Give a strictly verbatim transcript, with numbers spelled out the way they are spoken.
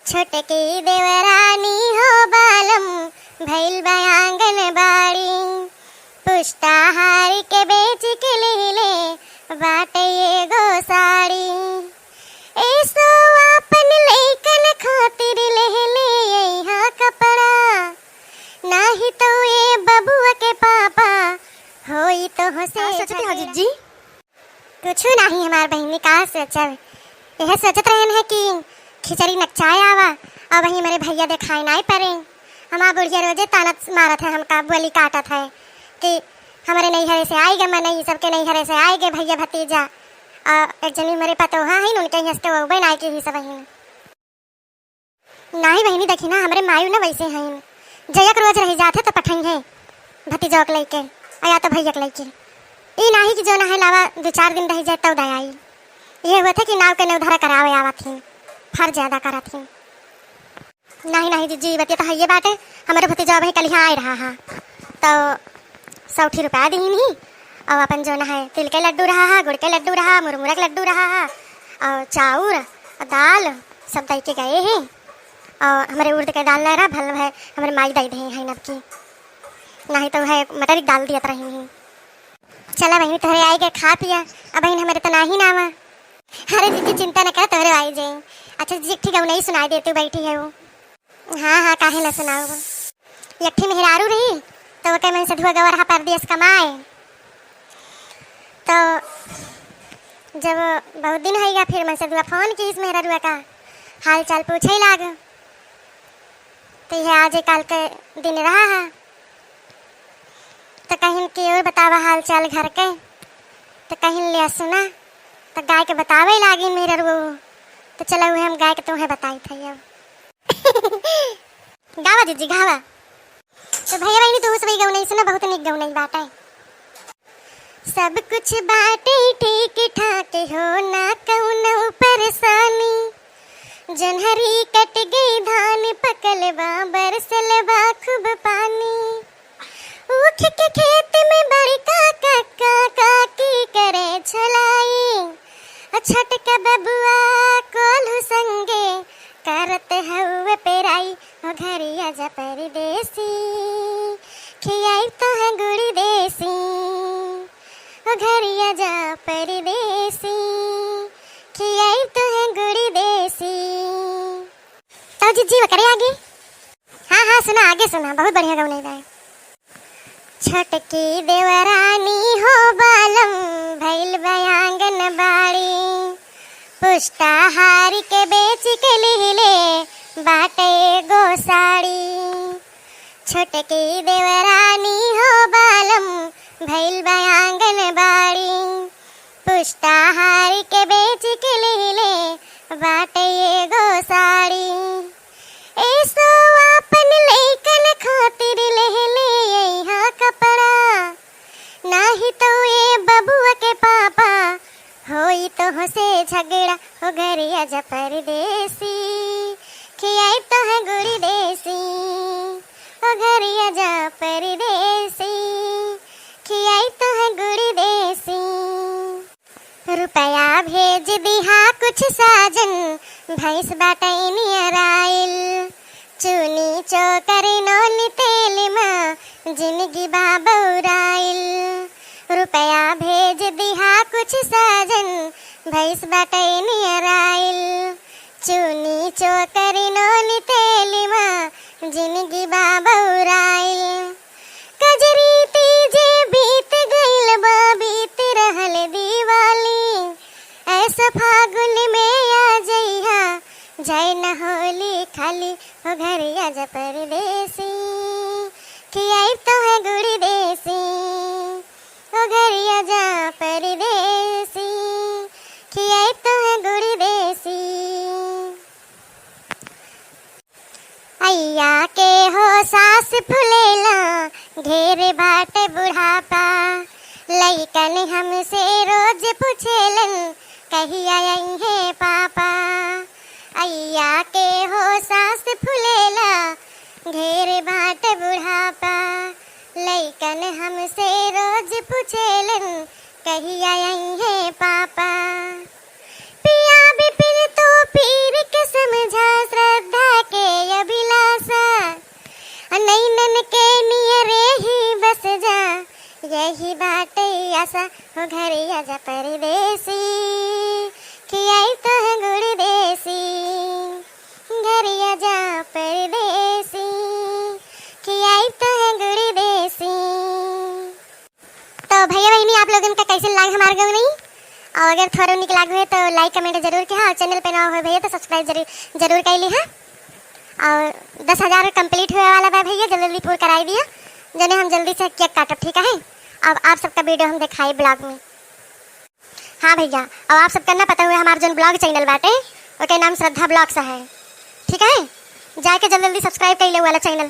छोटकी देवरानी हो बालम, भइल बा आंगनबाड़ी। पुष्टाहार के बेच के लेले बाटे एगो साड़ी। एसो आपन लइकन खातिर लेले अइहा कपड़ा, नाही तो ए बबुआ के पापा होई तोहसे का सोचत हो झगड़ा। जिज्जी? कुछु नाही हमार बहिनी, का सोचब? यह सोचत रहन है कि खिचड़ी नकचाए आवा, और वहीं मेरे भैया देखाई नाई पड़े। हमार बुढ़िया रोजे ताना मारत है, हमका बोली काटत है कि हमरे नैहरे से आइगे मनई, सबके नैहरे से आइगे भैया भतीजा, और एक जनी मेरे पतोहा है, उनके यहाँ से वो बनाए के ही सब है। नाही बहिनी, देखी ना, हमरे मायू ना वैसे हईन, जयक रोज रहि जात है तो पठइहैं भतीजवा के लइके, आ या तो भैया के लइके। ई नाही कि जौन है लावा दो चार दिन रहि जाए तब दया आई। ये हुआ था कि नाव के नवधरा करावे आवत हिन, फर्ज अदा करत हिन। नाही, नाही जिज्जी, बतिया तो हइये बाटे, हमरे भतीजवा वहीं कलिहा आए रहा हा, तो सौ ठी रुपया दीन ही, और अपन जौन है तिल के लड्डू रहा हा, गुड़ के लड्डू रहा, मुरमुरा के लड्डू रहा हा, और चाउर, और दाल, सब दइ के गए ही। और हमरे उड़द के दाल नहीं रहा, भल है हमरे माई दइ दे हैं नबकी, नाही तो है मटर की दाल दियत रही ही। चला बहिनी, तोहरे आई के खा पिया। अब बहिन, हमरे तो नाही नावा। अरे जिज्जी, चिंता न कर, तोहरे आई जाई। अच्छा जिज्जी, एक ठी गौनई सुनाई दे, तू बैठी है वो। हाँ, हाँ, काहे ना सुनाऊ। एक ठी मेहरारू रही, तो ओके मनसेधुआ गवा रहा परदेस कमाए। तो जब बहुत दिन होइगा, फिर मनसेधुआ फोन कीस मेहरारुआ का, हाल चाल पूछे लाग। तो यह आज काल के दिन रहा है। तो कहिन कि और बतावा हाल चाल घर के। तो कहिन ले सुना। तो गाय के बतावे लागी मेहरारू। तो चलो उहे हम गाय के तुम्हें बताई थे अब। गावा जिज्जी, गावा। तो भैया बहिनी, तू सब गौनई सुना, बहुत निक गौनई बाटे। सब कुछ बाटे ठीक ठाक हो, ना कौनो परेशानी। जोन्हरी कट गई, धान पकल बा, बरसल बा खूब पानी। ऊख के खेत में बड़का काका काकी करे छोलाई। आ छोटका बबुआ कोल्हू संगे करत हउवे पेराई। हो घरिया जा परदेसी, खियाई तोहे गुड़ी देसी। हो घरिया जा परदेसी, खियाई तोहे गुड़ी देसी। तो जिज्जी, ओकरे आगे? हाँ, हाँ, सुना, आगे सुना, बहुत बढ़िया गौनई बा। छोटकी देवरानी हो बालम, भइल बा आंगनबाड़ी। पुष्टाहार के बेच के लिहिले बाटे एगो साड़ी। छोटकी देवरानी हो बालम, भइल बा आंगनबाड़ी। पुष्टाहार के बेच के लिहिले बाटे एगो साड़ी। एसो आपन लइकन खातिर लेहले अइहा कपड़ा, नाही तो ए बबुआ के पापा होई तोहसे झगड़ा। हो घरिया जा परदेसी, खियाई तोहे गुड़ी देसी। हो घरिया जा परदेसी, खियाई तोहे गुड़ी देसी। रुपया भेज दिहा कुछ साजन, भैंस बाटै नियराइल। चूनी चोकर नोनी तेल मा जिनगी बा बौराइल। रुपया भेज दिहा कुछ साजन, भैंस बाटै नियराइल। चूनी चोकर नोनी तेल मा जिनगी बा बौराइल। कजरी तीजे बीत गइल बा, बीत रहल दिवाली। ऐसा फागुन में आ जइहा, जाए न होली खाली। हो घरिया जा परदेसी, खियाई तोहे गुड़ी देसी। हो घरिया जा परदेसी, खियाई तोहे गुड़ी देसी। अइया के हो सास फुलेला, ढेर बाटे बुढ़ापा। लइकन हमसे रोज पूछेलन, कहिया अइहे पापा। अइया के हो सास फुलेला, ढेर बाटे बुढ़ापा। लइकन हमसे रोज पूछेलन, कहिया अइहे पापा। पिया बिपिन तू पीर के समझा श्रद्धा सा हो घरे आजा परदेसी, खियाई तोहे गुड़ देसी। घरे आजा परदेसी, खियाई तोहे गुड़ देसी। तो भैया बहिनी, आप लोगन का कैसे लाग हमार गवनई? और अगर थोड़ो निक लाग हुए तो like comment जरूर किहा, और channel पे नवा हुए भैया तो subscribe जरूर, जरूर कर लिहा। और दस हजार complete हुए वाला बा भैया, जल्दी जल्दी पूर कराई दिया, जने हम जल्दी से cake काटब, ठीक है? अब आप सबका video हम दिखाई vlog में। हाँ भैया, अब आप सबका ना पता हुए हमार जौन vlog channel बाटे, ओके नाम श्रद्धा Vlogs है, ठीक है? जाके जल्दी जल्दी subscribe कर ले वाला channel।